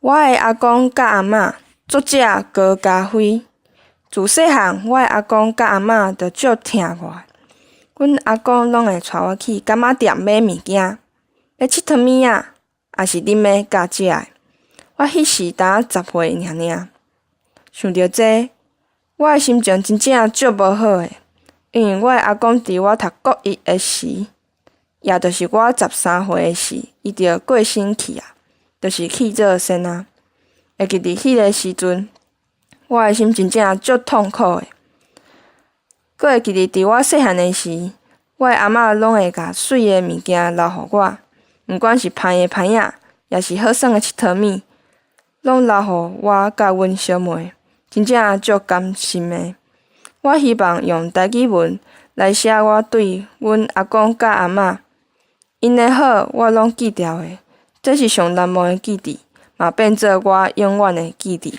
我的阿公佮阿嬷，作者高嘉輝。自細漢，我的阿公佮阿嬷就足疼我的。阮阿公攏會帶我去柑仔店買物件，買𨑨迌物仔，抑是啉的佮食的。我彼時才10歲爾爾。想著這，我的心情真正足無好的，因為我的阿公佇我讀國一的時，也就是我13歲的時，伊就過身去啊，就是去做仙仔。會記佇彼个時陣，我的心真正足痛苦的。閣會記得佇我細漢的時，我的阿嬷攏會共媠的物件留予我，毋管是歹的歹仔，抑是好耍的𨑨迌物，攏留予我佮阮小妹，真正足甘心的。我希望用台語文來寫我對阮阿公佮阿嬷，𪜶的好我攏記牢的，這是上難忘的記憶，嘛變做我永遠的記憶。